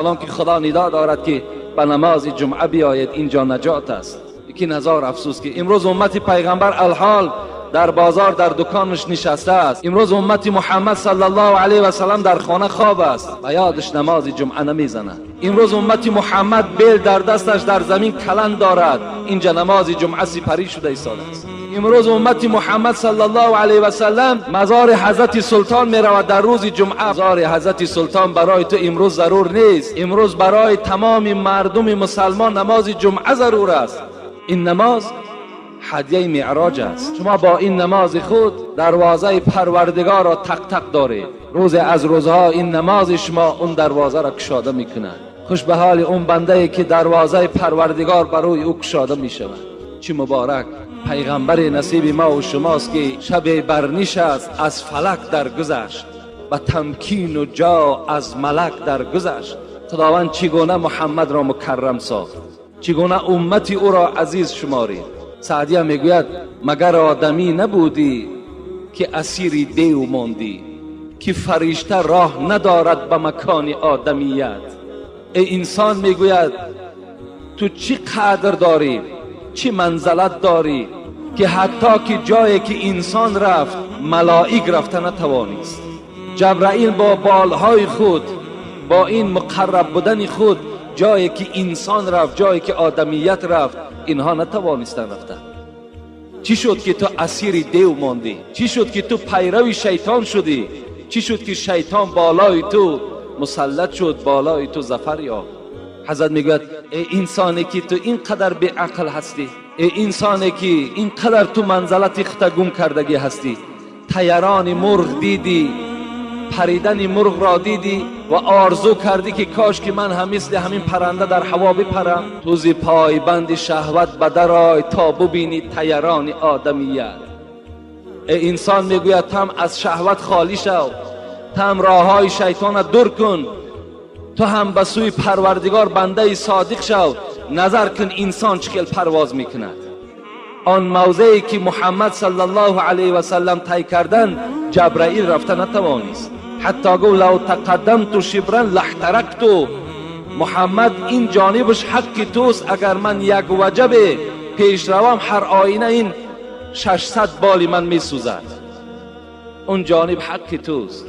ҳолон ки Худо нидо дорад, ки ба намози ҷумъа биёед, инҷо наҷот аст. Лекин ҳазор афсӯс, ки имрӯз уммати пайғамбар алҳол дар бозор, дар дуконаш нишаста аст. Имрӯз уммати Муҳаммад саллаллоҳу алайҳи васаллам дар хона хоб аст ва ёдаш намози ҷумъа намезанад. Имрӯз уммати Муҳаммад бел дар дасташ, дар замин каланд дорад, инҷа намози ҷумъа сипарӣ шуда истодааст. Имрӯз уммати Муҳаммад саллаллоҳу алайҳи васаллам мазори ҳазрати султон меравад дар рӯзи ҷумъа. Мазори ҳазрати султон барои ту имрӯз зарур нест. Имрӯз барои тамоми мардуми мусалмон намози ҷумъа зарур аст. Ин намоз ҳадияи меъроҷ аст. Шумо бо ин намози худ дарвозаи Парвардигорро тақ-тақ доред. Рӯзе аз рӯзҳо ин намози шумо он дарвозаро кушода мекунад. Хуш ба ҳоли он бандае, ки дарвозаи Парвардигор бар рӯи ӯ кушода мешавад. Чӣ муборак пайғамбари насиби мо ва шумост, ки шабе барнишаст, аз фалак даргузашт, ба тамкину ҷо аз малак даргузашт. Худованд чӣ гуна Муҳаммадро мукаррам сохт, чӣ гуна уммати ӯро азиз шуморид! Саъдия мегӯяд: магар одамӣ набудӣ, ки асири дев мондӣ, ки фаришта роҳ надорад ба макони одамият? Эй инсон, мегӯяд, ту чӣ қадр дорӣ, чӣ манзалат дорӣ, ки ҳатто ки ҷое ки инсон рафт, малоик рафта натавонист. Ҷабраил бо болҳои худ, бо ин муқарраб будани худ, ҷое ки инсон рафт, ҷое ки одамият рафт, инҳо натавонистанд рафта. Чӣ шуд, ки ту асири дев мондӣ? Чӣ шуд, ки ту пайрави шайтон шудӣ? Чӣ шуд, ки шайтон болои ту мусаллат шуд, болои ту зафар ёфт? Ҳазрат мегӯяд: эй инсоне, ки ту ин қадар беақл ҳастӣ, эй инсоне, ки ин қадар ту манзалати худта гум кардагӣ ҳастӣ, тайарони мурғ дидӣ, паридани мурғро дидӣ ва орзу кардӣ, ки кош ки ман ҳам мисли ҳамин паранда дар ҳаво бипарам. Ту зи пойбанди шаҳват ба дарой, то бубинӣ тайарони одамият. Эй инсон, мегӯяд, ту ҳам аз шаҳват холӣ шав, ту ҳам роҳҳои шайтона дур кун, ту ҳам ба сӯи Парвардигор бандаи содиқ шав. Назар кун, инсон чӣ хел парвоз мекунад. Он мавзее, ки Муҳаммад саллаллоҳу алайҳи васаллам тай кардан, Ҷабраил рафта натавонист. Ҳатто гуфт: лав тақаддамту шибран лаҳтаракту. Муҳаммад, ин ҷонибаш ҳаққи туст, агар ман як ваҷабе пеш равам, ҳар оина ин 600 боли ман месӯзад. Он ҷониб ҳаққи туст.